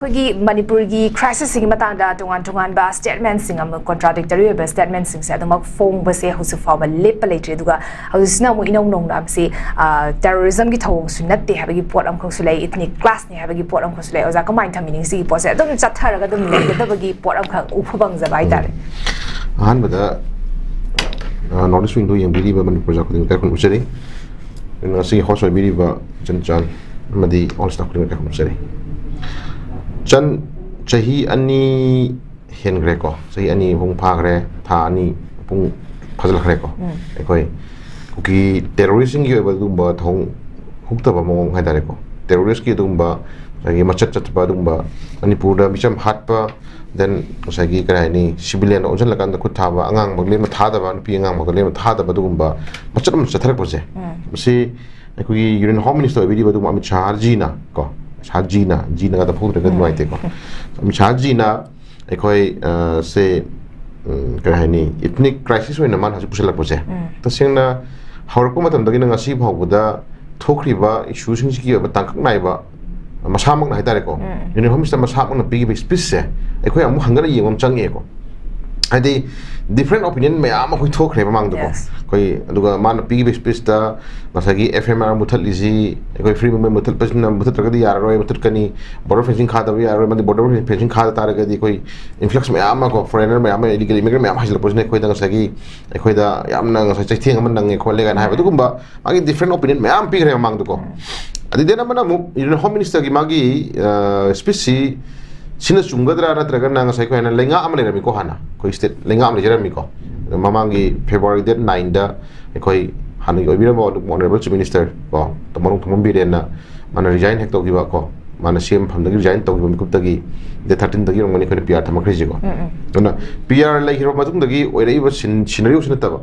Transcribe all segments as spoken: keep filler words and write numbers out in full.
ꯑꯩꯈꯣꯏꯒꯤ ꯃꯅꯤꯄꯨꯔꯒꯤ crisis ꯁꯤꯒꯤ ꯃꯇꯥꯡꯗ ꯇꯣꯉꯥꯟ ꯇꯣꯉꯥꯟꯕ statement ꯁꯤꯡ ꯑꯃ, contradictory ꯑꯣꯏꯕ statement ꯁꯤꯡꯁꯦ ꯑꯗꯨꯃꯛ ꯐꯣꯡꯕꯁꯦ ꯍꯧꯖꯤꯛ ꯐꯥꯎꯕ ꯂꯦꯞꯄ ꯂꯩꯇ꯭ꯔꯤ꯫ ꯑꯗꯨꯒ ꯍꯧꯖꯤꯛꯁꯤꯅ ꯑꯃꯨꯛ ꯏꯅꯧ ꯅꯧꯅ ꯃꯁꯤ terrorism ꯒꯤ ꯊꯧꯑꯣꯡꯁꯨ ꯅꯠꯇꯦ ꯍꯥꯏꯕꯒꯤ ꯄꯣꯠ ꯑꯃꯈꯛꯁꯨ ꯂꯩ, ethnic clash ꯅꯤ ꯍꯥꯏꯕꯒꯤ ꯄꯣꯠ ꯑꯃꯈꯛꯁꯨ ꯂꯩ꯫ ꯑꯣꯖꯥ, ꯀꯃꯥꯏꯅ ꯊꯝꯕꯤꯅꯤꯡꯉꯤ? ꯁꯤꯒꯤ ꯄꯣꯠꯁꯦ ꯑꯗꯨꯝ ꯆꯠꯊꯔꯒ ꯑꯗꯨꯝ ꯂꯩꯒꯗꯕꯒꯤ ꯄꯣꯠ ꯑꯃꯈꯛ ꯎꯕ ꯐꯪꯖꯕ ꯍꯥꯏꯇꯥꯔꯦ꯫ ꯑꯍꯥꯟꯕꯗ North East Wing ꯗꯨ ꯌꯦꯡꯕꯤꯔꯤꯕ ꯃꯅꯤꯄꯨꯔ ꯄ꯭ꯔꯖꯥ ꯈꯨꯗꯤꯡꯃꯛ ꯏꯀꯥꯏ ꯈꯨꯝꯅꯖꯔꯤ꯫ ꯑꯗꯨꯅ ꯉꯁꯤꯒꯤ host ꯑꯣꯏꯕꯤꯔꯤꯕ ꯏꯆꯟ ꯆꯥꯟ ꯑꯃꯗꯤ all staff ꯈꯨꯗꯤꯡꯃꯛ ꯏꯀꯥꯏ ꯈꯨꯝꯅꯖꯔꯤ꯫ ꯆꯟ, ꯆꯍꯤ ꯑꯅꯤ ꯍꯦꯟꯈ꯭ꯔꯦꯀꯣ, ꯆꯍꯤ ꯑꯅꯤ ꯃꯄꯨꯡ ꯐꯥꯈ꯭ꯔꯦ, ꯊꯥ ꯑꯅꯤ ꯃꯄꯨꯡ ꯐꯥꯖꯤꯜꯂꯛꯈ꯭ꯔꯦꯀꯣ꯫ ꯑꯩꯈꯣꯏ ꯀꯨꯀꯤ terrorist ꯁꯤꯡꯒꯤ ꯑꯣꯏꯕ ꯑꯗꯨꯒꯨꯝꯕ ꯊꯧꯑꯣꯡ ꯍꯨꯛꯇꯕ ꯃꯑꯣꯡ ꯍꯥꯏꯇꯥꯔꯦꯀꯣ, terrorist ꯀꯤ ꯑꯗꯨꯒꯨꯝꯕ, ꯉꯁꯥꯏꯒꯤ ꯃꯆꯠ ꯆꯠꯄ ꯑꯗꯨꯒꯨꯝꯕ, ꯃꯅꯤꯄꯨꯔꯗ ꯃꯤꯆꯝ ꯍꯥꯠꯄ, then ꯉꯁꯥꯏꯒꯤ ꯀꯔꯤ ꯍꯥꯏꯅꯤ, civilian ꯑꯣꯟꯁꯤꯜꯂꯀꯥꯟꯗ ꯈꯨꯠ ꯊꯥꯕ, ꯑꯉꯥꯡꯕ ꯂꯦꯝꯅ ꯊꯥꯗꯕ, ꯅꯨꯄꯤ ꯑꯉꯥꯡꯕꯗ ꯂꯦꯝꯅ ꯊꯥꯗꯕ, ꯑꯗꯨꯒꯨꯝꯕ ꯃꯆꯠ ꯑꯃ ꯆꯠꯊꯔꯛꯄꯁꯦ, ꯃꯁꯤ ꯑꯩꯈꯣꯏꯒꯤ Union Home Minister ꯑꯣꯏꯕꯤꯔꯤꯕ ꯑꯗꯨꯒꯨꯝꯕ ꯑꯃꯤꯠ ꯁꯥꯍ ꯖꯤꯅ ꯀꯣ, ꯁꯥꯍ ꯖꯤꯅ, ꯖꯤꯅꯒ ꯇꯞꯍꯧꯗ꯭ꯔꯒꯗꯤ ꯅꯨꯡꯉꯥꯏꯇꯦꯀꯣ꯫ ꯑꯃꯤꯠ ꯁꯥꯍ ꯖꯤꯅ ꯑꯩꯈꯣꯏ, ꯑ, ꯁꯦ, ꯎꯝ, ꯀꯔꯤ ꯍꯥꯏꯅꯤ, ethnic crisis ꯑꯣꯏꯅ ꯃꯥꯅ ꯍꯧꯖꯤꯛ ꯄꯨꯁꯜꯂꯛꯄꯁꯦ, ꯇꯁꯦꯡꯅ ꯍꯧꯔꯛꯄ ꯃꯇꯝꯗꯒꯤꯅ ꯉꯁꯤ ꯐꯥꯎꯕꯗ ꯊꯣꯛꯈ꯭ꯔꯤꯕ issue ꯁꯤꯡꯁꯤꯒꯤ ꯑꯣꯏꯕ ꯇꯥꯡꯀꯛ ꯅꯥꯏꯕ ꯃꯁꯥꯃꯛꯅ ꯍꯥꯏꯇꯥꯔꯦꯀꯣ, Union Home Minister ꯃꯁꯥꯃꯛꯅ ꯄꯤꯈꯤꯕ speech ꯁꯦ ꯑꯩꯈꯣꯏ ꯑꯃꯨꯛ ꯍꯟꯒꯠꯂ ꯌꯦꯡꯕ ꯑꯃ ꯆꯪꯉꯦꯀꯣ꯫ ꯍꯥꯏꯗꯤ different opinion ꯃꯌꯥꯝ ꯑꯃ ꯑꯩꯈꯣꯏ ꯊꯣꯛꯈ꯭ꯔꯦ ꯃꯃꯥꯡꯗꯀꯣ꯫ Yes. ꯑꯩꯈꯣꯏ ꯑꯗꯨꯒ ꯃꯥꯅ ꯄꯤꯈꯤꯕ speech ꯇ ꯉꯁꯥꯏꯒꯤ F M R ꯃꯨꯊꯠꯂꯤꯁꯤ, ꯑꯩꯈꯣꯏ free movement ꯃꯨꯊꯠꯄꯁꯤꯅ, ꯃꯨꯊꯠꯇ꯭ꯔꯒꯗꯤ ꯌꯥꯔꯔꯣꯏ, ꯃꯨꯊꯠꯀꯅꯤ, border fencing ꯈꯥꯗꯕ ꯌꯥꯔꯔꯣꯏ, ꯃꯗꯤ border fencing ꯈꯥꯗ ꯇꯥꯔꯒꯗꯤ ꯑꯩꯈꯣꯏ influx ꯃꯌꯥꯝ ꯑꯃ ꯀꯣ, foreigner ꯃꯌꯥꯝ ꯑꯃ, illegal immigrant ꯃꯌꯥꯝ ꯍꯥꯏꯖꯤꯜꯂꯛꯄꯁꯤꯅ ꯑꯩꯈꯣꯏꯗ ꯉꯁꯥꯏꯒꯤ, ꯑꯩꯈꯣꯏꯗ ꯌꯥꯝꯅ ꯉꯁꯥꯏ ꯆꯩꯊꯦꯡ ꯑꯃ ꯅꯪꯉꯦ ꯈꯣꯠꯂꯦ ꯀꯥꯏꯅ ꯍꯥꯏꯕ, ꯑꯗꯨꯒꯨꯝꯕ ꯃꯥꯒꯤ different opinion ꯃꯌꯥꯝ ꯄꯤꯈ꯭ꯔꯦ ꯃꯃꯥꯡꯗꯀꯣ꯫ ꯑꯗꯨꯗꯩ ꯑꯃꯅ ꯑꯃꯨꯛ Union Home Minister ꯒꯤ ꯃꯥꯒꯤ speech ꯁꯤ, ꯁꯤꯅ ꯆꯨꯝꯒꯗ꯭ꯔꯥ ꯅꯠꯇ꯭ꯔꯒꯅ ꯉꯁꯥꯏ ꯑꯩꯈꯣꯏ ꯍꯥꯏꯅ ꯂꯩꯉꯥꯛ ꯑꯃ ꯂꯩꯔꯝꯃꯤꯀꯣ, ꯍꯥꯟꯅ ꯑꯩꯈꯣꯏ state ꯂꯩꯉꯥꯛ ꯑꯃ ꯂꯩꯖꯔꯝꯃꯤꯀꯣ꯫ ꯑꯗꯣ ꯃꯃꯥꯡꯒꯤ February date nine ꯗ ꯑꯩꯈꯣꯏ ꯍꯥꯟꯅꯒꯤ ꯑꯣꯏꯕꯤꯔꯝꯕ Honorable Chief Minister ꯀꯣ, ꯃꯔꯨꯞ ꯊꯣꯡꯕꯝ ꯕꯤꯔꯦꯟꯅ ꯃꯥꯅ resign ꯍꯦꯛ ꯇꯧꯈꯤꯕ ꯀꯣ, ꯃꯥꯅ C M ꯐꯝꯗꯒꯤ resign ꯇꯧꯈꯤꯕ ꯃꯤꯀꯨꯞꯇꯒꯤ date thirteen ꯗꯒꯤ ꯑꯣꯏꯔꯝꯒꯅꯤ ꯑꯩꯈꯣꯏꯅ P R ꯊꯝꯃꯛꯈ꯭ꯔꯤꯁꯦꯀꯣ꯫ ꯑꯗꯨꯅ P R ꯂꯩꯈ꯭ꯔꯕ ꯃꯇꯨꯡꯗꯒꯤ ꯑꯣꯏꯔꯛꯏꯕ scenario ꯁꯤ ꯅꯠꯇꯕ,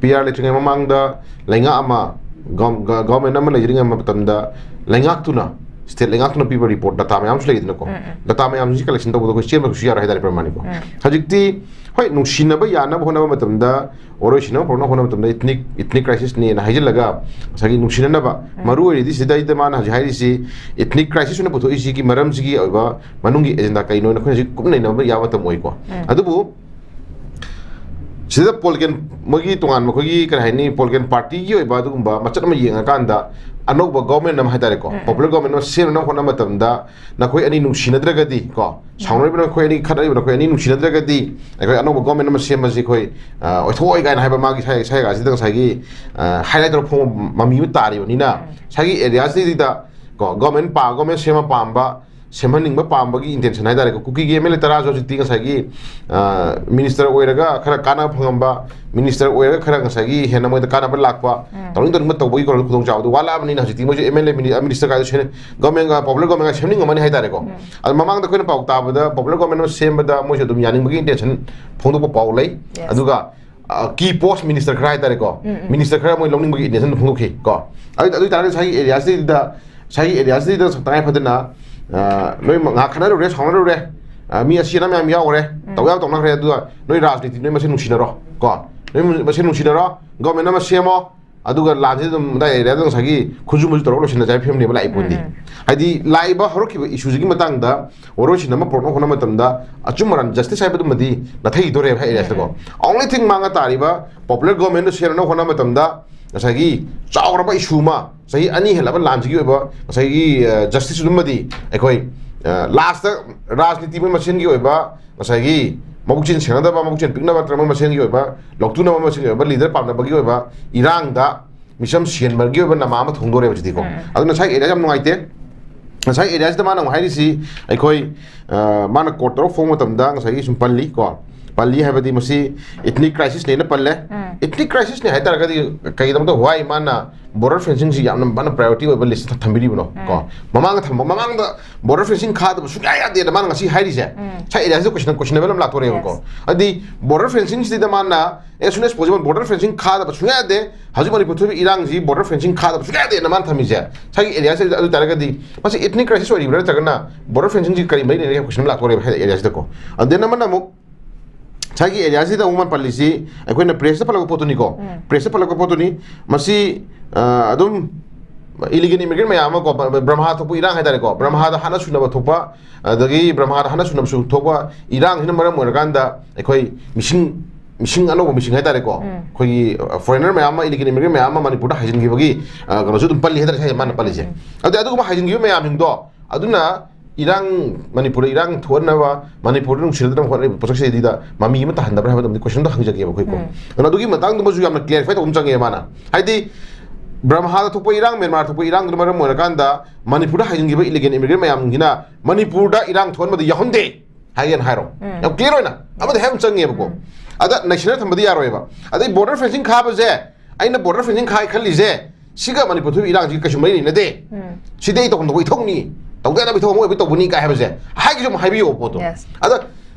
P R ꯂꯩꯇ꯭ꯔꯤꯉꯩ ꯃꯃꯥꯡꯗ ꯂꯩꯉꯥꯛ ꯑꯃ, government ꯑꯃ ꯂꯩꯖꯔꯤꯉꯩ ꯃꯇꯝꯗ ꯂꯩꯉꯥꯛꯇꯨꯅ, state ꯂꯩꯉꯥꯛꯇꯨꯅ ꯄꯤꯕ report, data ꯃꯌꯥꯝꯁꯨ ꯂꯩꯗꯅꯀꯣ꯫ Data ꯃꯌꯥꯝꯁꯤ collection ꯇꯧꯕꯗ ꯑꯩꯈꯣꯏ ꯆꯦꯟꯕ ꯀꯩꯁꯨ ꯌꯥꯔꯣꯏ ꯍꯥꯏꯇꯥꯔꯦ ꯄ꯭ꯔꯃꯥꯅꯤꯀꯣ꯫ ꯍꯧꯖꯤꯛꯇꯤ ꯍꯣꯏ, ꯅꯨꯡꯁꯤꯅꯕ ꯌꯥꯅꯕ ꯍꯣꯠꯅꯕ ꯃꯇꯝꯗ, ꯋꯥꯔꯣꯏꯁꯤꯟꯅꯕ ꯄꯨꯔꯛꯅꯕ ꯍꯣꯠꯅꯕ ꯃꯇꯝꯗ ethnic, ethnic crisisꯅꯦꯅ ꯍꯥꯏꯖꯤꯜꯂꯒ ꯉꯁꯥꯏꯒꯤ ꯅꯨꯡꯁꯤꯅꯅꯕ, ꯎꯝ꯫ ꯃꯔꯨ ꯑꯣꯏꯔꯤꯗꯤ ꯁꯤꯗꯩꯗ ꯃꯥꯅ ꯍꯧꯖꯤꯛ ꯍꯥꯏꯔꯤꯁꯤ ethnic crisis ꯑꯣꯏꯅ ꯄꯨꯊꯣꯛꯏꯁꯤꯒꯤ ꯃꯔꯝꯁꯤꯒꯤ ꯑꯣꯏꯕ ꯃꯅꯨꯡꯒꯤ agenda ꯀꯩꯅꯣ ꯍꯥꯏꯅ ꯑꯩꯈꯣꯏꯅ ꯍꯧꯖꯤꯛ ꯀꯨꯞꯅ ꯅꯩꯅꯕ ꯌꯥꯕ ꯃꯇꯝ ꯑꯣꯏꯀꯣ꯫ ꯎꯝ꯫ ꯑꯗꯨꯕꯨ ꯁꯤꯗ political, ꯃꯣꯏꯒꯤ ꯇꯣꯉꯥꯟꯕ ꯑꯩꯈꯣꯏꯒꯤ ꯀꯔꯤ ꯍꯥꯏꯅꯤ, political partyꯒꯤ ꯑꯣꯏꯕ ꯑꯗꯨꯒꯨꯝꯕ ꯃꯆꯠ ꯑꯃ ꯌꯦꯡꯉꯀꯥꯟꯗ ꯑꯅꯧꯕ government ꯑꯃ ꯍꯥꯏꯇꯥꯔꯦꯀꯣ, ꯎꯝ, ꯎꯝ꯫ Popular government ꯑꯃ ꯁꯦꯝꯅꯕ ꯍꯣꯠꯅꯕ ꯃꯇꯝꯗ ꯅꯈꯣꯏ ꯑꯅꯤ ꯅꯨꯡꯁꯤꯅꯗ꯭ꯔꯒꯗꯤ ꯀꯣ, ꯁꯥꯎꯅꯔꯤꯕ ꯅꯈꯣꯏ ꯑꯅꯤ, ꯈꯠꯅꯔꯤꯕ ꯅꯈꯣꯏ ꯑꯅꯤ ꯅꯨꯡꯁꯤꯅꯗ꯭ꯔꯒꯗꯤ ꯑꯩꯈꯣꯏ ꯑꯅꯧꯕ government ꯑꯃ ꯁꯦꯝꯕꯁꯤ ꯑꯩꯈꯣꯏ, ꯑ, ꯑꯣꯏꯊꯣꯛꯑꯣꯏ ꯀꯥꯏꯅ ꯍꯥꯏꯕ ꯃꯥꯒꯤ ꯁꯥꯏ-, ꯁꯥꯏꯒꯥꯁꯤꯗ ꯉꯁꯥꯏꯒꯤ, ꯑ, highlight ꯇꯧꯔ ꯐꯣꯡꯕ ꯃꯃꯤ ꯑꯃ ꯇꯥꯔꯤꯕꯅꯤꯅ, ꯎꯝ꯫ ꯉꯁꯥꯏꯒꯤ areaꯁꯤꯗ ꯀꯣ, government ꯄꯥ-, government ꯁꯦꯝꯕ ꯄꯥꯝꯕ, ꯁꯦꯝꯍꯟꯅꯤꯡꯕ ꯄꯥꯝꯕꯒꯤ intention ꯍꯥꯏꯇꯥꯔꯦꯀꯣ꯫ ꯀꯨꯀꯤꯒꯤ MLA ꯇꯔꯥꯁꯨ ꯍꯧꯖꯤꯛꯇꯤ ꯉꯁꯥꯏꯒꯤ, ꯑ, minister ꯑꯣꯏꯔꯒ ꯈꯔ ꯀꯥꯟꯅꯕ ꯐꯪꯉꯝꯕ, minister ꯑꯣꯏꯔꯒ ꯈꯔ ꯉꯁꯥꯏꯒꯤ ꯍꯦꯟꯅ ꯃꯣꯏꯗ ꯀꯥꯟꯅꯕ ꯂꯥꯛꯄ, ꯎꯝ꯫ ꯇꯧꯅꯤꯡ ꯇꯧꯅꯤꯡꯕ ꯇꯧꯕꯒꯤ ꯈꯨꯗꯣꯡꯆꯥꯕꯗꯨ ꯋꯥꯠꯂꯛꯑꯕꯅꯤꯅ ꯍꯧꯖꯤꯛꯇꯤ ꯃꯣꯏꯁꯨ MLA, ꯃꯤꯅꯤ-, minister ꯀꯥꯏꯗꯣ ꯁꯦꯝ-, government, popular government ꯁꯦꯝꯅꯤꯡꯉꯝꯃꯅꯤ ꯍꯥꯏꯇꯥꯔꯦꯀꯣ꯫ ꯎꯝ꯫ ꯑꯗꯣ ꯃꯃꯥꯡꯗ ꯑꯩꯈꯣꯏꯅ ꯄꯥꯎ ꯇꯥꯕꯗ popular government ꯑꯃ ꯁꯦꯝꯕꯗ ꯃꯣꯏꯁꯨ ꯑꯗꯨꯝ ꯌꯥꯅꯤꯡꯕꯒꯤ intention ꯐꯣꯡꯗꯣꯛꯄ ꯄꯥꯎ ꯂꯩ꯫ Yes꯫ ꯑꯗꯨꯒ, ꯑ, key post minister ꯈꯔ ꯍꯥꯏꯇꯥꯔꯦꯀꯣ, ꯎꯝ, ꯎꯝ꯫ Minister ꯈꯔ ꯃꯣꯏ ꯂꯧꯅꯤꯡꯕꯒꯤ intention ꯐꯣꯡꯗꯣꯛꯈꯤ ꯀꯣ꯫ ꯑꯗꯨ, ꯑꯗꯨ ꯑꯣꯏꯇꯥꯔꯒꯗꯤ ꯉꯁꯥꯏꯒꯤ areaꯁꯤꯗ, ꯉꯁꯥꯏꯒꯤ areaꯁꯤꯗ ꯇꯉꯥꯏ ꯐꯗꯅ, ꯑ, ꯅꯣꯏ ꯉꯥꯏꯍꯥꯛ ꯈꯠꯅꯔꯨꯔꯦ, ꯁꯥꯎꯅꯔꯨꯔꯦ, ꯑ, ꯃꯤ ꯑꯁꯤ ꯑꯅꯥ ꯃꯌꯥꯝ ꯌꯥꯎꯈ꯭ꯔꯦ, ꯎꯝ꯫ ꯇꯧ ꯌꯥꯕ ꯇꯧꯅꯈ꯭ꯔꯦ, ꯑꯗꯨꯒ ꯅꯣꯏ ꯔꯥꯖꯅꯤꯇꯤ ꯅꯣꯏ ꯃꯁꯦꯟ ꯅꯨꯡꯁꯤꯅꯔꯣ ꯀꯣ, ꯅꯣꯏ ꯃꯁꯦꯟ ꯅꯨꯡꯁꯤꯅꯔꯣ, government ꯑꯃ ꯁꯦꯝꯃꯣ, ꯑꯗꯨꯒ ꯂꯥꯟꯁꯤ ꯑꯗꯨꯝ ꯑꯗꯥꯏ areaꯗ ꯉꯁꯥꯏꯒꯤ ꯈꯨꯖꯨ ꯃꯨꯖꯨ ꯇꯧꯔꯒ ꯂꯣꯏꯁꯤꯟꯅꯁꯦ ꯍꯥꯏꯕ ꯐꯤꯕꯝꯅꯦꯕ ꯂꯥꯛꯏ ꯄꯣꯠꯇꯤ꯫ ꯎꯝ, ꯎꯝ꯫ ꯍꯥꯏꯗꯤ ꯂꯥꯛꯏꯕ ꯍꯧꯔꯛꯈꯤꯕ issueꯁꯤꯒꯤ ꯃꯇꯥꯡꯗ ꯋꯥꯔꯣꯏꯁꯤꯟ ꯑꯃ ꯄꯨꯔꯛꯅꯕ ꯍꯣꯠꯅꯕ ꯃꯇꯝꯗ ꯑꯆꯨꯝ ꯑꯔꯥꯟ justice ꯍꯥꯏꯕꯗꯨꯃꯗꯤ ꯅꯥꯊꯩꯈꯤꯗꯣꯔꯦꯕ ꯍꯥꯏ areaꯁꯤꯗꯀꯣ꯫ ꯎꯝ, ꯎꯝ꯫ Only thing ꯃꯥꯡꯉ ꯇꯥꯔꯤꯕ popular governmentꯗꯨ ꯁꯦꯝꯅꯕ ꯍꯣꯠꯅꯕ ꯃꯇꯝꯗ ꯉꯁꯥꯏꯒꯤ ꯆꯥꯎꯔꯕ issue ꯑꯃ, ꯆꯍꯤ ꯑꯅꯤ ꯍꯦꯜꯂꯕ ꯂꯥꯟꯁꯤꯒꯤ ꯑꯣꯏꯕ ꯉꯁꯥꯏꯒꯤ, ꯑ, justiceꯗꯨꯃꯗꯤ ꯑꯩꯈꯣꯏ, ꯑ, lastꯇ ꯔꯥꯖꯅꯤꯇꯤ ꯃꯣꯏ ꯃꯁꯦꯟꯒꯤ ꯑꯣꯏꯕ ꯉꯁꯥꯏꯒꯤ ꯃꯕꯨꯛꯆꯦꯜ ꯁꯦꯡꯅꯗꯕ, ꯃꯕꯨꯛꯆꯦꯜ ꯄꯤꯛꯅꯕ ꯅꯠꯇ꯭ꯔꯒ ꯃꯣꯏ ꯃꯁꯦꯟꯒꯤ ꯑꯣꯏꯕ ꯂꯧꯇꯨꯅꯕ ꯃꯁꯦꯟꯒꯤ ꯑꯣꯏꯕ leader ꯄꯥꯝꯅꯕꯒꯤ ꯑꯣꯏꯕ ꯏꯔꯥꯡꯗ ꯃꯤꯆꯝ ꯁꯤꯍꯟꯕꯒꯤ ꯑꯣꯏꯕ ꯅꯃꯥ ꯑꯃ ꯊꯣꯡꯗꯣꯔꯦꯕ ꯁꯤꯗꯤꯀꯣ꯫ ꯎꯝ, ꯎꯝ꯫ ꯑꯗꯨꯅ ꯉꯁꯥꯏ areaꯁꯤ ꯌꯥꯝ ꯅꯨꯡꯉꯥꯏꯇꯦ꯫ ꯉꯁꯥꯏ areaꯁꯤꯗ ꯃꯥꯅ ꯑꯃꯨꯛ ꯍꯥꯏꯔꯤꯁꯤ ꯑꯩꯈꯣꯏ, ꯑ, ꯃꯥꯅ quote ꯇꯧꯔꯒ ꯐꯣꯡꯕ ꯃꯇꯝꯗ ꯉꯁꯥꯏꯒꯤ ꯁꯨꯝ ꯄꯜꯂꯤ ꯀꯣ꯫ ꯄꯜꯂꯤ ꯍꯥꯏꯕꯗꯤ ꯃꯁꯤ ethnic crisisꯅꯦꯅ ꯄꯜꯂꯦ꯫ ꯎꯝ꯫ Ethnic crisisꯅꯦ ꯍꯥꯏꯇꯥꯔꯒꯗꯤ ꯀꯩꯒꯤꯗꯃꯛꯇ why ꯃꯥꯅ border fencingꯁꯤ ꯌꯥꯝꯅ ꯃꯥꯅ priority ꯑꯣꯏꯕ listꯇ ꯊꯝꯕꯤꯔꯤꯕꯅꯣ ꯎꯝ꯫ ꯀꯣ? ꯃꯃꯥꯡꯗ ꯊꯝꯕ, ꯃꯃꯥꯡꯗ border fencing ꯈꯥꯗꯕ ꯁꯨꯡꯌꯥ ꯌꯥꯗꯦꯅ ꯃꯥꯅ ꯉꯁꯤ ꯍꯥꯏꯔꯤꯁꯦ꯫ ꯎꯝ꯫ ꯉꯁꯥꯏ areaꯁꯤꯗ question, questionable ꯑꯃ ꯂꯥꯛꯇꯣꯔꯦꯕꯀꯣ꯫ Yes꯫ ꯍꯥꯏꯗꯤ border fencingꯁꯤꯗ ꯃꯥꯅ as soon as possible border fencing ꯈꯥꯗꯕ ꯁꯨꯡꯌꯥ ꯌꯥꯗꯦ꯫ ꯍꯧꯖꯤꯛ ꯃꯅꯤꯄꯨꯔ ꯊꯣꯛꯏꯕ ꯏꯔꯥꯡꯁꯤ border fencing ꯈꯥꯗꯕ ꯁꯨꯡꯌꯥ ꯌꯥꯗꯦꯅ ꯃꯥꯅ ꯊꯝꯃꯤꯁꯦ꯫ ꯉꯁꯥꯏꯒꯤ areaꯁꯤꯗ ꯑꯗꯨ ꯑꯣꯏꯇꯥꯔꯒꯗꯤ ꯃꯁꯤ ethnic crisis ꯑꯣꯏꯔꯤꯕ꯭ꯔꯥ ꯅꯠꯇ꯭ꯔꯒꯅ border fencingꯁꯤ ꯀꯔꯤ ꯃꯔꯤ ꯂꯩꯅꯒꯦ question ꯑꯃ ꯂꯥꯛꯇꯣꯔꯦꯕ ꯍꯥꯏꯗꯤ areaꯁꯤꯗꯀꯣ꯫ And then ꯑꯃꯅ ꯑꯃꯨꯛ ꯉꯁꯥꯏꯒꯤ ꯑꯦꯔꯤꯌꯥꯁꯤꯗ ꯑꯃꯨꯛ ꯃꯥ ꯄꯜꯂꯤꯁꯤ ꯑꯩꯈꯣꯏꯅ ꯄ꯭ꯔꯦꯁꯇ ꯄꯜꯂꯛꯄ ꯄꯣꯠꯇꯨꯅꯤꯀꯣ꯫ ꯎꯝ꯫ ꯄ꯭ꯔꯦꯁꯇ ꯄꯜꯂꯛꯄ ꯄꯣꯠꯇꯨꯅꯤ꯫ ꯃꯁꯤ, ꯑ, ꯑꯗꯨꯝ illegal immigrant ꯃꯌꯥꯝ ꯑꯃ ꯀꯣ, ꯕ-, ꯕ-, ꯕ꯭ꯔꯝꯍꯥ ꯊꯣꯛꯄ ꯏꯔꯥꯡ ꯍꯥꯏꯇꯥꯔꯦꯀꯣ, ꯕ꯭ꯔꯝꯍꯥꯗ ꯍꯥꯠꯅ ꯁꯨꯅꯕ ꯊꯣꯛꯄ, ꯑꯗꯒꯤ ꯕ꯭ꯔꯝꯍꯥꯗ ꯍꯥꯠꯅ ꯁꯨꯅꯕꯁꯨ ꯊꯣꯛꯄ ꯏꯔꯥꯡꯁꯤꯅ ꯃꯔꯝ ꯑꯣꯏꯔꯀꯥꯟꯗ ꯑꯩꯈꯣꯏ ꯃꯤꯁꯤꯡ, ꯃꯤꯁꯤꯡ, ꯑꯅꯧꯕ ꯃꯤꯁꯤꯡ ꯍꯥꯏꯇꯥꯔꯦꯀꯣ, ꯎꯝ꯫ ꯑꯩꯈꯣꯏꯒꯤ, ꯑ, foreigner ꯃꯌꯥꯝ ꯑꯃ, illegal immigrant ꯃꯌꯥꯝ ꯑꯃ ꯃꯅꯤꯄꯨꯔꯗ ꯍꯥꯏꯖꯤꯟꯈꯤꯕꯒꯤ, ꯑ, ꯀꯩꯅꯣꯁꯨ ꯑꯗꯨꯝ ꯄꯜꯂꯤ ꯍꯥꯏꯇꯥꯔꯦ ꯉꯁꯥꯏ ꯃꯥꯅ ꯄꯜꯂꯤꯁꯦ꯫ ꯎꯝ꯫ ꯑꯗꯨꯗꯤ ꯑꯗꯨꯒꯨꯝꯕ ꯍꯥꯏꯖꯤꯟꯈꯤꯕ ꯃꯌꯥꯝꯁꯤꯡꯗꯣ ꯑꯗꯨꯅ ꯏꯔꯥꯡ, ꯃꯅꯤꯄꯨꯔꯗ ꯏꯔꯥꯡ ꯊꯣꯛꯍꯟꯅꯕ, ꯃꯅꯤꯄꯨꯔꯗ ꯅꯨꯡꯁꯤꯅꯗꯅꯕ ꯍꯣꯠꯅꯔꯤꯕ ꯄꯣꯠꯁꯛꯁꯤꯗ ꯃꯃꯤ ꯑꯃ ꯇꯥꯍꯟꯗꯕ꯭ꯔꯥ ꯍꯥꯏꯕ ꯑꯗꯨꯝꯗꯤ question ꯑꯃ ꯍꯪꯖꯒꯦꯕ ꯑꯩꯈꯣꯏꯀꯣ꯫ ꯎꯝ꯫ ꯑꯗꯨꯅ ꯑꯗꯨꯒꯤ ꯃꯇꯥꯡꯗꯨꯃꯁꯨ ꯌꯥꯝꯅ clarify ꯇꯧꯕ ꯑꯃ ꯆꯪꯉꯦ ꯃꯥꯅ꯫ ꯍꯥꯏꯗꯤ ꯕ꯭ꯔꯝꯍꯥꯗ ꯊꯣꯛꯄ ꯏꯔꯥꯡ, ꯃ꯭ꯌꯥꯟꯃꯥꯔ ꯊꯣꯛꯄ ꯏꯔꯥꯡꯗꯨꯅ ꯃꯔꯝ ꯑꯣꯏꯔꯀꯥꯟꯗ ꯃꯅꯤꯄꯨꯔꯗ ꯍꯥꯏꯖꯤꯟꯈꯤꯕ illegal immigrant ꯃꯌꯥꯝꯁꯤꯡꯁꯤꯅ ꯃꯅꯤꯄꯨꯔꯗ ꯏꯔꯥꯡ ꯊꯣꯛꯍꯟꯕꯗꯤ ꯌꯥꯎꯍꯟꯗꯦ ꯍꯥꯏꯒꯦꯅ ꯍꯥꯏꯔꯣ꯫ ꯎꯝ꯫ ꯌꯥꯝ clear ꯑꯣꯏꯅ ꯑꯃꯗꯤ ꯍꯥꯏꯕ ꯑꯃ ꯆꯪꯉꯦꯕꯀꯣ꯫ ꯎꯝ꯫ ꯑꯗ ꯅꯩꯁꯤꯟꯅ ꯊꯝꯕꯗꯤ ꯌꯥꯔꯣꯏꯕ꯫ ꯑꯗꯩ border fencing ꯈꯥꯕꯁꯦ, ꯑꯩꯅ border fencing ꯈꯥꯏ ꯈꯜꯂꯤꯁꯦ ꯁꯤꯒ ꯃꯅꯤꯄꯨꯔ ꯊꯣꯛꯏꯕ ꯏꯔꯥꯡꯁꯤꯒ ꯀꯩꯁꯨ ꯃꯔꯤ ꯂꯩꯅꯗꯦ꯫ ꯎꯝ꯫ ꯁꯤꯗꯤ ꯑꯩ ꯇꯧꯐꯝ ꯊꯣꯛꯄ ꯏꯊꯧꯅꯤ, ꯇꯧꯗ ꯌꯥꯗꯕ ꯏꯊꯧ ꯑꯃ ꯑꯣꯏꯕ ꯇꯧꯕꯅꯤ ꯀꯥꯏ ꯍꯥꯏꯕꯁꯦ ꯍꯥꯏꯒꯤꯁꯨ ꯑꯃꯨꯛ ꯍꯥꯏꯕꯤꯌꯣ ꯄꯣꯠꯇꯣ꯫ Yes꯫ ꯑꯗ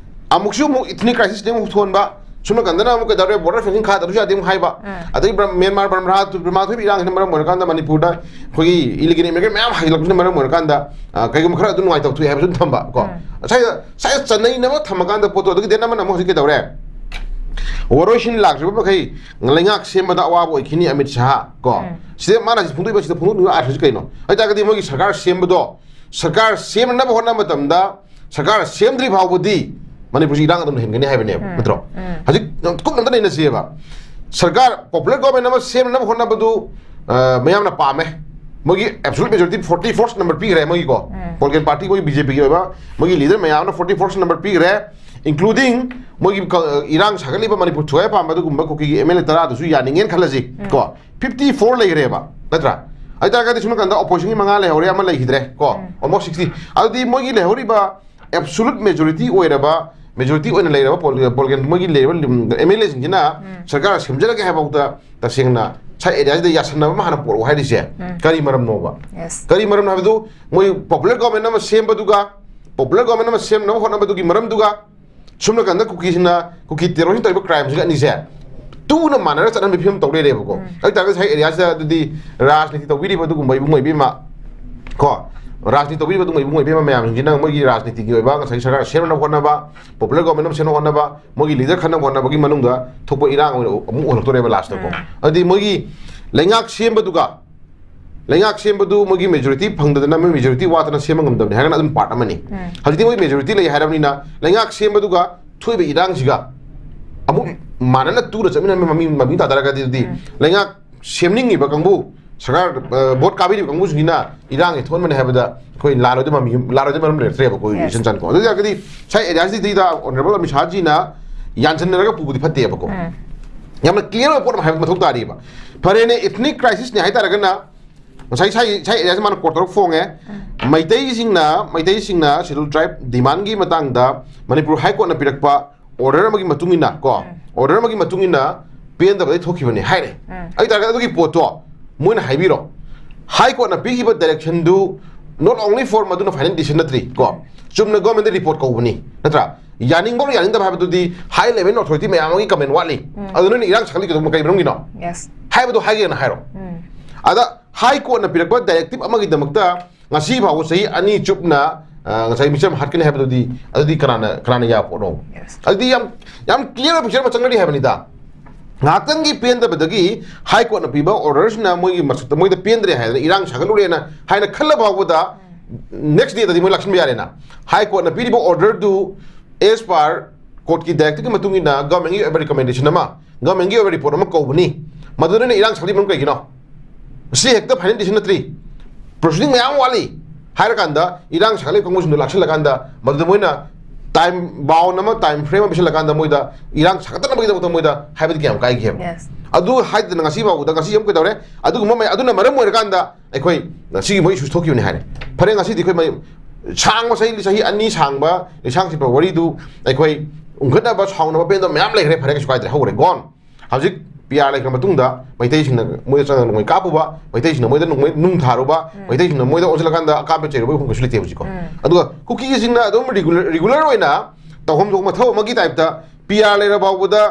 ꯑꯃꯨꯛꯁꯨ ꯑꯃꯨꯛ ethnic crisis ꯅꯦ ꯑꯃꯨꯛ ꯊꯣꯟꯕ, ꯁꯣꯝ ꯅꯥꯀꯟꯗꯅ ꯑꯃꯨꯛ ꯀꯩꯗꯧꯔꯦ, border fencing ꯈꯥꯗꯕꯁꯨ ꯌꯥꯗꯦ ꯑꯃꯨꯛ ꯍꯥꯏꯕ꯫ ꯎꯝ꯫ ꯑꯗꯩ ꯕ꯭ꯔ-, ꯃ꯭ꯌꯥꯟꯃꯥꯔ, ꯕ꯭ꯔꯝꯍꯥ, ꯕ꯭ꯔꯝꯍꯥ ꯊꯣꯛꯏꯕ ꯏꯔꯥꯡꯁꯤꯅ ꯃꯔꯝ ꯑꯣꯏꯔꯀꯥꯟꯗ ꯃꯅꯤꯄꯨꯔꯗ ꯑꯩꯈꯣꯏꯒꯤ illegal immigrant ꯃꯌꯥꯝ ꯍꯥꯏꯖꯤꯜꯂꯛꯄꯁꯤꯅ ꯃꯔꯝ ꯑꯣꯏꯔꯀꯥꯟꯗ, ꯑ, ꯀꯩꯒꯨꯝꯕ ꯈꯔ ꯑꯗꯨꯝ ꯅꯨꯡꯉꯥꯏꯇꯕ ꯊꯣꯛꯑꯦ ꯍꯥꯏꯕꯁꯨ ꯑꯗꯨꯝ ꯊꯝꯕ ꯀꯣ꯫ ꯎꯝ꯫ ꯉꯁꯥꯏ, ꯉꯁꯥꯏ ꯆꯠꯅꯩꯅꯕ ꯊꯝꯃꯀꯥꯟꯗ ꯄꯣꯠꯇꯣ, ꯑꯗꯒꯤ then ꯑꯃꯅ ꯑꯃꯨꯛ ꯍꯧꯖꯤꯛ ꯀꯩꯗꯧꯔꯦ? ꯋꯥꯔꯣꯏꯁꯤꯟ ꯂꯥꯛꯇ꯭ꯔꯤꯕ ꯃꯈꯩ ꯂꯩꯉꯥꯛ ꯁꯦꯝꯕꯗ ꯑꯋꯥꯕ ꯑꯣꯏꯈꯤꯅꯤ ꯑꯃꯤꯠ ꯁꯥꯍ ꯀꯣ꯫ ꯎꯝ꯫ ꯁꯤꯗ ꯃꯥꯅ ꯍꯧꯖꯤꯛ ꯐꯣꯡꯗꯣꯛꯏꯕ, ꯁꯤꯗ ꯐꯣꯡꯗꯣꯛꯂꯤꯕ ꯑꯥꯔꯊꯁꯤ ꯀꯩꯅꯣ? ꯑꯗꯨ ꯑꯣꯏꯇꯥꯔꯒꯗꯤ ꯃꯣꯏꯒꯤ ꯁꯔꯀꯥꯔ ꯁꯦꯝꯕꯗꯣ, ꯁꯔꯀꯥꯔ ꯁꯦꯝꯅꯕ ꯍꯣꯠꯅꯕ ꯃꯇꯝꯗ ꯁꯔꯀꯥꯔ ꯁꯦꯝꯗ꯭ꯔꯤ ꯐꯥꯎꯕꯗꯤ ꯃꯅꯤꯄꯨꯔꯁꯤ ꯏꯔꯥꯡ ꯑꯗꯨꯝ ꯂꯩꯍꯟꯒꯅꯤ ꯍꯥꯏꯕꯅꯦꯕ, ꯎꯝ꯫ ꯅꯠꯇ꯭ꯔꯣ? ꯎꯝ꯫ ꯍꯧꯖꯤꯛ ꯌꯥꯝ ꯀꯨꯞꯅ ꯑꯝꯇ ꯅꯩꯅꯁꯤꯑꯕ꯫ ꯁꯔꯀꯥꯔ, popular government ꯑꯃ ꯁꯦꯝꯅꯕ ꯍꯣꯠꯅꯕꯗꯨ, ꯑ, ꯃꯌꯥꯝꯅ ꯄꯥꯝꯃꯦ꯫ ꯃꯣꯏꯒꯤ absolute majority forty four number ꯄꯤꯈ꯭ꯔꯦ ꯃꯣꯏꯒꯤꯀꯣ꯫ ꯎꯝ꯫ Political party ꯃꯣꯏꯒꯤ BJP ꯒꯤ ꯑꯣꯏꯕ ꯃꯣꯏꯒꯤ leader ꯃꯌꯥꯝꯅ forty four number ꯄꯤꯈ꯭ꯔꯦ, including ꯃꯣꯏꯒꯤ ꯀ-, ꯏꯔꯥꯡ ꯁꯥꯒꯠꯂꯤꯕ ꯃꯅꯤꯄꯨꯔ ꯊꯨꯒꯥꯏ ꯄꯥꯝꯕ ꯑꯗꯨꯒꯨꯝꯕ ꯀꯨꯀꯤꯒꯤ MLA ꯇꯔꯥꯗꯨꯁꯨ ꯌꯥꯅꯤꯡꯉꯦꯅ ꯈꯜꯂꯁꯤ ꯎꯝ꯫ ꯀꯣ꯫ Fifty four ꯂꯩꯈ꯭ꯔꯦꯕ, ꯅꯠꯇ꯭ꯔꯥ? ꯑꯗꯨ ꯑꯣꯏꯇꯥꯔꯒꯗꯤ ꯁꯣꯝ ꯅꯥꯀꯟꯗ opposition ꯒꯤ ꯃꯉꯥ ꯂꯩꯍꯧꯔꯦ, ꯑꯃ ꯂꯩꯈꯤꯗ꯭ꯔꯦ ꯀꯣ꯫ ꯎꯝ꯫ Almost sixty꯫ ꯑꯗꯨꯗꯤ ꯃꯣꯏꯒꯤ ꯂꯩꯍꯧꯔꯤꯕ absolute majority ꯑꯣꯏꯔꯕ, majority ꯑꯣꯏꯅ ꯂꯩꯔꯕ ꯄꯣꯜ-, ꯄꯣꯜꯒꯦꯟ ꯃꯣꯏꯒꯤ ꯂꯩꯔꯤꯕ ꯂꯤꯝ-, MLA ꯁꯤꯡꯁꯤꯅ ꯎꯝ꯫ ꯁꯔꯀꯥꯔ ꯁꯦꯝꯖꯔꯒꯦ ꯍꯥꯏꯕꯐꯥꯎꯗ ꯇꯁꯦꯡꯅ ꯁꯥꯏ ꯑꯦꯔꯤꯌꯥꯁꯤꯗ ꯌꯥꯁꯟꯅꯕ ꯑꯃ ꯍꯥꯟꯅ ꯄꯨꯔꯛꯑꯣ ꯍꯥꯏꯔꯤꯁꯦ ꯎꯝ꯫ ꯀꯔꯤ ꯃꯔꯝꯅꯣꯕ? Yes꯫ ꯀꯔꯤ ꯃꯔꯝꯅꯣ ꯍꯥꯏꯕꯗꯨ ꯃꯣꯏ popular government ꯑꯃ ꯁꯦꯝꯕꯗꯨꯒ, popular government ꯑꯃ ꯁꯦꯝꯅꯕ ꯍꯣꯠꯅꯕꯗꯨꯒꯤ ꯃꯔꯝꯗꯨꯒ, ꯁꯣꯝ ꯅꯥꯀꯟꯗ ꯀꯨꯀꯤꯁꯤꯅ, ꯀꯨꯀꯤ terrorist ꯇꯧꯔꯤꯕ crime ꯁꯤꯒ ꯑꯅꯤꯁꯦ ꯇꯨꯅ ꯃꯥꯟꯅꯔ ꯆꯠꯍꯟꯕꯒꯤ ꯐꯤꯕꯝ ꯇꯧ ꯂꯩꯔꯦꯕꯀꯣ꯫ ꯎꯝ꯫ ꯑꯗꯨ ꯑꯣꯏꯇꯥꯔꯒꯗꯤ ꯁꯥꯏ ꯑꯦꯔꯤꯌꯥꯁꯤꯗ ꯑꯗꯨꯗꯤ ꯔꯥꯖꯅꯤꯇꯤ ꯇꯧꯕꯤꯔꯤꯕ ꯑꯗꯨꯒꯨꯝꯕ ꯏꯕꯨꯡ ꯑꯣꯏꯕꯤꯃ ꯀꯣ, ꯔꯥꯖꯅꯤꯇꯤ ꯇꯧꯕꯤꯔꯤꯕ ꯑꯗꯨꯒꯨꯝꯕ ꯏꯕꯨꯡ ꯏꯕꯦꯝꯃ ꯃꯌꯥꯝꯁꯤꯡꯁꯤꯅ ꯃꯣꯏꯒꯤ ꯔꯥꯖꯅꯤꯇꯤꯒꯤ ꯑꯣꯏꯕ ꯉꯁꯥꯏ ꯁꯔꯀꯥꯔ ꯁꯦꯝꯅꯕ ꯍꯣꯠꯅꯕ, ꯄꯣꯄꯨꯂꯔ ꯒꯣꯔꯃꯦꯟ ꯑꯃ ꯁꯦꯝꯅꯕ ꯍꯣꯠꯅꯕ, ꯃꯣꯏꯒꯤ ꯂꯤꯗꯔ ꯈꯟꯅꯕ ꯍꯣꯠꯅꯕꯒꯤ ꯃꯅꯨꯡꯗ ꯊꯣꯛꯄ ꯏꯔꯥꯡ ꯑꯣꯏꯅ ꯑꯃꯨꯛ ꯑꯣꯏꯔꯛꯇꯣꯔꯦꯕ ꯂꯥꯁꯇꯀꯣ꯫ ꯎꯝ꯫ ꯑꯗꯨꯗꯤ ꯃꯣꯏꯒꯤ ꯂꯩꯉꯥꯛ ꯁꯦꯝꯕꯗꯨꯒ, ꯂꯩꯉꯥꯛ ꯁꯦꯝꯕꯗꯨ ꯃꯣꯏꯒꯤ ꯃꯦꯖꯣꯔꯤꯇꯤ ꯐꯪꯗꯗꯅ, ꯃꯣꯏ ꯃꯦꯖꯣꯔꯤꯇꯤ ꯋꯥꯠꯇꯅ ꯁꯦꯝꯕ ꯉꯝꯗꯕꯅꯤ ꯍꯥꯏꯔꯒꯅ ꯑꯗꯨꯝ ꯄꯥꯔꯠ ꯑꯃꯅꯤ꯫ ꯎꯝ꯫ ꯍꯧꯖꯤꯛꯇꯤ ꯃꯣꯏ ꯃꯦꯖꯣꯔꯤꯇꯤ ꯂꯩ ꯍꯥꯏꯔꯕꯅꯤꯅ ꯂꯩꯉꯥꯛ ꯁꯦꯝꯕꯗꯨꯒ ꯊꯣꯛꯏꯕ ꯏꯔꯥꯡꯁꯤꯒ ꯑꯃꯨꯛ ꯃꯥꯟꯅꯅ ꯇꯨꯅ ꯆꯠꯃꯤꯟꯅꯕ ꯃꯃꯤ-, ꯃꯃꯤ ꯇꯥꯗꯔꯒꯗꯤ, ꯑꯗꯨꯗꯤ ꯎꯝ꯫ ꯂꯩꯉꯥꯛ ꯁꯦꯝꯅꯤꯡꯉꯤꯕ ꯀꯥꯡꯕꯨ, ꯁꯔꯀꯥꯔ, ꯑ, ꯚꯣꯠ ꯀꯥꯕꯤꯔꯤꯕ ꯀꯥꯡꯕꯨꯁꯤꯡꯁꯤꯅ ꯏꯔꯥꯡꯁꯦ ꯊꯣꯛꯍꯟꯕꯅꯦ ꯍꯥꯏꯕꯗ ꯑꯩꯈꯣꯏ ꯂꯥꯜꯂꯣꯏꯗꯕ ꯃꯃꯤ-, ꯂꯥꯜꯂꯣꯏꯗꯕ ꯃꯔꯝ ꯂꯩꯔꯛꯇ꯭ꯔꯦꯕꯀꯣ, Yes. ꯏꯆꯟ ꯆꯟꯀꯣ꯫ ꯑꯗꯨ ꯑꯣꯏꯇꯥꯔꯒꯗꯤ ꯉꯁꯥꯏ ꯑꯦꯔꯤꯌꯥꯁꯤꯗꯩꯗ ꯑꯣꯅꯔꯦꯕꯜ ꯑꯃꯤꯠ ꯁꯥꯍꯖꯤꯅ ꯌꯥꯟꯁꯤꯟꯅꯔꯒ ꯄꯨꯕꯗꯤ ꯐꯠꯇꯦꯕꯀꯣ꯫ ꯎꯝ꯫ ꯌꯥꯝꯅ ꯀ꯭ꯂꯤꯌꯥꯔ ꯑꯣꯏꯕ ꯄꯣꯠ ꯑꯃ ꯍꯥꯏꯕ ꯃꯊꯧ ꯇꯥꯔꯤꯕ꯫ ꯐꯔꯦꯅꯦ, ꯏꯊꯅꯤꯛ ꯀ꯭ꯔꯥꯏꯁꯤꯁꯅꯦ ꯍꯥꯏꯇꯥꯔꯒꯅ ꯉꯁꯥꯏ ꯁꯥꯏ, ꯁꯥꯏ ꯑꯦꯔꯤꯌꯥꯁꯤ ꯃꯥꯅ ꯀꯣꯔꯠ ꯇꯔꯨꯛ ꯐꯣꯡꯉꯦ꯫ ꯃꯩꯇꯩꯁꯤꯡꯅ, ꯃꯩꯇꯩꯁꯤꯡꯅ ꯁꯦꯗꯨꯜ ꯇ꯭ꯔꯥꯏꯕ ꯗꯤꯃꯥꯟꯒꯤ ꯃꯇꯥꯡꯗ ꯃꯅꯤꯄꯨꯔ ꯍꯥꯏ ꯀꯣꯔꯠꯅ ꯄꯤꯔꯛꯄ ꯑꯣꯔꯗꯔ ꯑꯃꯒꯤ ꯃꯇꯨꯡ ꯏꯟꯅ ꯀꯣ, ꯎꯝ꯫ ꯑꯣꯔꯗꯔ ꯑꯃꯒꯤ ꯃꯇꯨꯡ ꯏꯟꯅ ꯄꯦꯟꯗꯕꯗꯒꯤ ꯊꯣꯛꯈꯤꯕꯅꯦ ꯍꯥꯏꯔꯦ꯫ ꯎꯝ꯫ ꯑꯗꯨ ꯑꯣꯏꯇꯥꯔꯒꯗꯤ ꯑꯗꯨꯒꯤ ꯄꯣꯠꯇꯣ ꯃꯣꯏꯅ ꯍꯥꯏꯕꯤꯔꯣ, ꯍꯥꯏ ꯀꯣꯔꯠꯅ ꯄꯤꯈꯤꯕ ꯗꯥꯏꯔꯦꯛꯁꯟꯗꯨ not only for ꯃꯗꯨꯅ ꯐꯥꯏꯅꯦꯜ ꯗꯤꯁꯤꯖꯟ ꯅꯠꯇ꯭ꯔꯤ ꯀꯣ, ꯆꯨꯝꯅ ꯒꯣꯔꯃꯦꯟꯗ ꯔꯤꯄꯣꯔꯠ ꯀꯧꯕꯅꯤ, ꯅꯠꯇ꯭ꯔꯥ? ꯌꯥꯅꯤꯡꯕ ꯑꯣꯔ ꯌꯥꯅꯤꯡꯗꯕ ꯍꯥꯏꯕꯗꯨꯗꯤ ꯍꯥꯏ ꯂꯦꯚꯦꯜ ꯑꯣꯊꯣꯔꯤꯇꯤ ꯃꯌꯥꯝ ꯑꯃꯒꯤ ꯀꯃꯦꯟ ꯋꯥꯠꯂꯤ꯫ ꯎꯝ꯫ ꯑꯗꯨ ꯅꯣꯏꯅ ꯏꯔꯥꯡ ꯁꯥꯒꯠꯂꯤꯗꯣ ꯀꯔꯤ ꯃꯔꯝꯒꯤꯅꯣ? Yes. ꯍꯥꯏꯕꯗꯣ ꯍꯥꯏꯒꯦꯅ ꯍꯥꯏꯔꯣ꯫ ꯎꯝ꯫ ꯑꯗ ꯍꯥꯏ ꯀꯣꯔꯠꯅ ꯄꯤꯔꯛꯄ ꯗꯥꯏꯔꯦꯛꯇꯤꯞ ꯑꯃꯒꯤꯗꯃꯛꯇ ꯉꯁꯤ ꯐꯥꯎꯕ ꯆꯍꯤ ꯑꯅꯤ ꯆꯨꯞꯅ, ꯑ, ꯉꯁꯥꯏ ꯃꯤꯆꯝ ꯍꯥꯠꯀꯅꯤ ꯍꯥꯏꯕꯗꯨꯗꯤ, ꯑꯗꯨꯗꯤ ꯀꯅꯥꯅ, ꯀꯅꯥꯅ ꯌꯥꯕ ꯄꯣꯠꯅꯣ? Yes. ꯑꯗꯨꯗꯤ ꯌꯥꯝ, ꯌꯥꯝ ꯀ꯭ꯂꯤꯌꯥꯔ ꯑꯣꯏꯕ ꯄꯤꯛꯆꯔ ꯑꯃ ꯆꯪꯅꯔꯤ ꯍꯥꯏꯕꯅꯤꯗ꯫ ꯉꯥꯏꯍꯥꯛꯇꯪꯒꯤ ꯄꯦꯟꯗꯕꯗꯒꯤ ꯍꯥꯏ ꯀꯣꯔꯠꯅ ꯄꯤꯕ ꯑꯣꯔꯗꯔꯁꯤꯅ ꯃꯣꯏꯒꯤ ꯃꯁꯛꯇ ꯃꯣꯏꯗ ꯄꯦꯟꯗ꯭ꯔꯦ ꯍꯥꯏꯗꯅ, ꯏꯔꯥꯡ ꯁꯥꯒꯠꯂꯨꯔꯦꯅ ꯍꯥꯏꯅ ꯈꯜꯂ ꯐꯥꯎꯕꯗ ꯅꯦꯛꯁ ꯗꯦꯗꯗꯤ ꯃꯣꯏ ꯂꯥꯛꯁꯤꯟꯕ ꯌꯥꯔꯦꯅ꯫ ꯍꯥꯏ ꯀꯣꯔꯠꯅ ꯄꯤꯔꯤꯕ ꯑꯣꯔꯗꯔꯗꯨ ꯑꯦꯁ ꯄꯥꯔ ꯀꯣꯔꯠꯀꯤ ꯗꯥꯏꯔꯦꯛꯇꯤꯞꯀꯤ ꯃꯇꯨꯡ ꯏꯟꯅ ꯒꯚꯔꯟꯃꯦꯟꯒꯤ ꯑꯣꯏꯕ ꯔꯤꯀꯃꯦꯟꯗꯦꯁꯟ ꯑꯃ, ꯒꯚꯔꯟꯃꯦꯟꯒꯤ ꯑꯣꯏꯕ ꯔꯤꯄꯣꯔꯠ ꯑꯃ ꯀꯧꯕꯅꯤ, ꯃꯗꯨꯗ ꯅꯣꯏꯅ ꯏꯔꯥꯡ ꯁꯥꯒꯠꯂꯤꯕ ꯃꯔꯝ ꯀꯩꯒꯤꯅꯣ? ꯁꯤ ꯍꯦꯛꯇ ꯐꯥꯏꯅꯦꯜ ꯗꯤꯁꯤꯖꯟ ꯅꯠꯇ꯭ꯔꯤ, ꯄ꯭ꯔꯣꯁꯤꯗꯤꯡ ꯃꯌꯥꯝ ꯋꯥꯠꯂꯤ ꯍꯥꯏꯔꯀꯥꯟꯗ, ꯏꯔꯥꯡ ꯁꯥꯒꯠꯂꯤꯕ ꯀꯥꯡꯕꯨꯁꯤꯡꯗꯣ ꯂꯥꯛꯁꯤꯜꯂꯀꯥꯟꯗ ꯃꯗꯨꯗ ꯃꯣꯏꯅ ꯇꯥꯏꯝ ꯕꯥꯎꯟ ꯑꯃ, ꯇꯥꯏꯝ ꯐ꯭ꯔꯦꯝ ꯑꯃ ꯄꯤꯁꯤꯜꯂꯀꯥꯟꯗ ꯃꯣꯏꯗ ꯏꯔꯥꯡ ꯁꯥꯒꯠꯇꯅꯕꯒꯤꯗꯃꯛꯇ ꯃꯣꯏꯗ ꯍꯥꯏꯕꯗꯤ ꯀꯌꯥꯝ ꯀꯥꯏꯒꯦꯕ? Yes. ꯑꯗꯨ ꯍꯥꯏꯗꯅ ꯉꯁꯤ ꯐꯥꯎꯕꯗ, ꯉꯁꯤ ꯑꯃꯨꯛ ꯀꯩꯗꯧꯔꯦ? ꯑꯗꯨꯒꯨꯝꯕ ꯃꯌꯥꯝ, ꯑꯗꯨꯅ ꯃꯔꯝ ꯑꯣꯏꯔꯀꯥꯟꯗ ꯑꯩꯈꯣꯏ ꯉꯁꯤꯒꯤ ꯃꯣꯏ ꯏꯁꯨ ꯊꯣꯛꯈꯤꯕꯅꯤ ꯍꯥꯏꯔꯦ꯫ ꯐꯔꯦ, ꯉꯁꯤꯗꯤ ꯑꯩꯈꯣꯏ ꯃꯩ-, ꯁꯥꯡꯕ ꯆꯍꯤ, ꯆꯍꯤ ꯑꯅꯤ ꯁꯥꯡꯕ ꯂꯤꯁꯥꯡ ꯁꯤꯠꯄ ꯋꯥꯔꯤꯗꯨ ꯑꯩꯈꯣꯏ ꯎꯪꯈꯠꯅꯕ, ꯁꯥꯎꯅꯕ, ꯄꯦꯟꯗꯕ ꯃꯌꯥꯝ ꯂꯩꯈ꯭ꯔꯦ꯫ ꯐꯔꯦ, ꯀꯩꯁꯨ ꯀꯥꯏꯗ꯭ꯔꯦ, ꯍꯧꯈ꯭ꯔꯦ, ꯒꯣꯟ꯫ ꯍꯧꯖꯤꯛ ꯄꯤ ꯑꯥꯔ ꯂꯩꯈ꯭ꯔ ꯃꯇꯨꯡꯗ ꯃꯩꯇꯩꯁꯤꯡꯅ ꯃꯣꯏꯗ ꯆꯪꯉꯒ ꯅꯣꯡꯃꯩ ꯀꯥꯞꯄꯨꯕ, ꯃꯩꯇꯩꯁꯤꯡꯅ ꯃꯣꯏꯗ ꯅꯣꯡꯃꯩ ꯅꯨꯡ ꯊꯥꯔꯨꯕ, ꯃꯩꯇꯩꯁꯤꯡꯅ ꯃꯣꯏꯗ ꯑꯣꯟꯁꯤꯜꯂꯀꯥꯟꯗ ꯑꯀꯥꯞꯄ ꯆꯩꯔꯨꯕ ꯀꯩꯁꯨ ꯂꯩꯇꯦ ꯍꯧꯖꯤꯛꯀꯣ꯫ ꯎꯝ꯫ ꯑꯗꯨꯒ ꯀꯨꯀꯤꯁꯤꯡꯅ ꯑꯗꯨꯝ ꯔꯤꯒꯨꯂꯔ, ꯔꯤꯒꯨꯂꯔ ꯑꯣꯏꯅ ꯇꯧꯐꯝ ꯊꯣꯛꯄ ꯃꯊꯧ ꯑꯃꯒꯤ ꯇꯥꯏꯞꯇ ꯄꯤ ꯑꯥꯔ ꯂꯩꯔ ꯐꯥꯎꯕꯗ,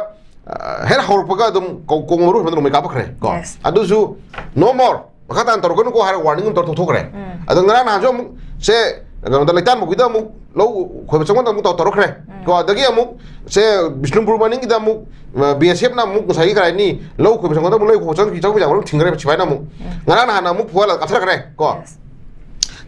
ꯑ, ꯍꯦꯛ ꯍꯧꯔꯛꯄꯒ ꯑꯗꯨꯝ ꯀꯧ-, ꯀꯣꯡ ꯃꯔꯨ ꯍꯨꯟꯕꯗ ꯅꯣꯡꯃꯩ ꯀꯥꯞꯄꯛꯈ꯭ꯔꯦ ꯀꯣ꯫ Yes. ꯑꯗꯨꯁꯨ no more꯫ ꯃꯈꯥ ꯇꯥꯅ ꯇꯧꯔꯛꯀꯅꯨꯀꯣ ꯍꯥꯏꯔꯒ warning ꯑꯃ ꯇꯧꯔ ꯊꯣꯛꯈ꯭ꯔꯦ꯫ ꯎꯝ. ꯑꯗꯣ ꯉꯔꯥꯡ ꯅꯍꯥꯟꯁꯨ ꯑꯃꯨꯛ ꯁꯦ ꯀꯩꯅꯣꯗ ꯂꯩꯇꯥꯟ ꯃꯧꯕꯤꯗ ꯑꯃꯨꯛ ꯂꯧ ꯈꯣꯏꯕ ꯆꯪꯕꯗ ꯑꯃꯨꯛ ꯇꯧ- ꯇꯧꯔꯛꯈ꯭ꯔꯦ꯫ ꯎꯝ. ꯀꯣ, ꯑꯗꯒꯤ ꯑꯃꯨꯛ ꯁꯦ ꯕꯤꯁꯅꯨꯄꯨꯔ ꯃꯅꯤꯡꯒꯤꯗ ꯑꯃꯨꯛ ꯕꯤ ꯑꯦꯁ ꯑꯦꯐꯅ ꯑꯃꯨꯛ ꯉꯁꯥꯏꯒꯤ ꯀꯔꯤ ꯍꯥꯏꯅꯤ, ꯂꯧ ꯈꯣꯏꯕ ꯆꯪꯕꯗ ꯑꯃꯨꯛ ꯂꯧ ꯈꯣꯏꯕ ꯆꯪꯈꯤ ꯆꯪꯕ ꯌꯥꯕ ꯑꯗꯨꯝ ꯊꯤꯡꯈ꯭ꯔꯦ ꯁꯤꯐꯥꯏꯅ ꯑꯃꯨꯛ꯫ ꯎꯝ. ꯉꯔꯥꯡ ꯅꯍꯥꯟ ꯑꯃꯨꯛ ꯐꯨꯍꯜꯂꯒ ꯀꯥꯞꯊꯔꯛꯈ꯭ꯔꯦ ꯀꯣ꯫ Yes.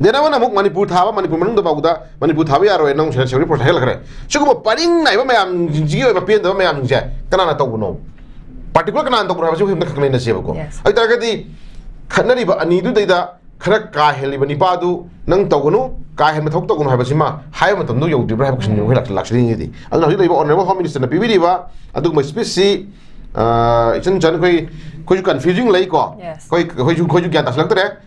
ꯗꯦꯟ ꯑꯃꯅ ꯑꯃꯨꯛ ꯃꯅꯤꯄꯨꯔ ꯊꯥꯕ, ꯃꯅꯤꯄꯨꯔ ꯃꯅꯨꯡꯗ ꯐꯥꯎꯗ ꯃꯅꯤꯄꯨꯔ ꯊꯥꯕ ꯌꯥꯔꯣꯏ, ꯅꯪ ꯁꯦꯟꯁꯔꯒꯤ ꯄꯣꯠ ꯍꯥꯏꯒꯠꯂꯛꯈ꯭ꯔꯦ꯫ ꯁꯤꯒꯨꯝꯕ ꯄꯔꯤꯡ ꯅꯥꯏꯕ ꯃꯌꯥꯝꯁꯤꯡꯁꯤꯒꯤ ꯑꯣꯏꯕ ꯄꯦꯟꯗꯕ ꯃꯌꯥꯝꯁꯤꯡꯁꯦ ꯀꯅꯥꯅ ꯇꯧꯕꯅꯣ? ꯄꯥꯔꯇꯤꯀꯨꯂꯔ ꯀꯅꯥꯅ ꯇꯧꯕꯅꯣ ꯍꯥꯏꯕꯁꯤ ꯑꯩꯈꯣꯏ ꯑꯝꯇ ꯈꯪꯅꯩꯅꯁꯦꯕꯀꯣ꯫ Yes. ꯑꯗꯨ ꯑꯣꯏꯇꯥꯔꯒꯗꯤ ꯈꯠꯅꯔꯤꯕ ꯑꯅꯤꯗꯨꯗꯩꯗ ꯈꯔ ꯀꯥ ꯍꯦꯜꯂꯤꯕ ꯅꯤꯄꯥꯗꯨ ꯅꯪ ꯇꯧꯒꯅꯨ, ꯀꯥ ꯍꯦꯟꯕ ꯊꯕꯛ ꯇꯧꯒꯅꯨ ꯍꯥꯏꯕꯁꯤꯃ ꯍꯥꯏꯕ ꯃꯇꯝꯗ ꯌꯧꯗ꯭ꯔꯤꯕ꯭ꯔꯥ ꯍꯥꯏꯕ ꯀꯣꯏꯁꯟꯗꯨ ꯑꯩꯈꯣꯏ ꯂꯥꯛ- ꯂꯥꯛꯆꯅꯤꯡꯉꯤꯗꯤ꯫ ꯑꯗꯨꯅ ꯍꯧꯖꯤꯛ ꯂꯩꯔꯤꯕ ꯑꯣꯅꯔꯦꯕꯜ ꯍꯣꯝ ꯃꯤꯅꯤꯁꯇꯔꯅ ꯄꯤꯕꯤꯔꯤꯕ ꯑꯗꯨꯒꯨꯝꯕ ꯁ꯭ꯄꯤꯆꯁꯤ, ꯑ, ꯏꯆꯟ ꯆꯟ ꯑꯩꯈꯣꯏ, ꯑꯩꯈꯣꯏꯁꯨ ꯀꯟꯐ꯭ꯌꯨꯖꯤꯡ ꯂꯩꯀꯣ꯫ Yes. ꯑꯩꯈꯣꯏ, ꯑꯩꯈꯣꯏꯁꯨ, ꯑꯩꯈꯣꯏꯁꯨ ꯒ꯭ꯌꯥꯟ ꯇꯥꯁꯤꯜꯂꯛꯇ꯭ꯔꯦ꯫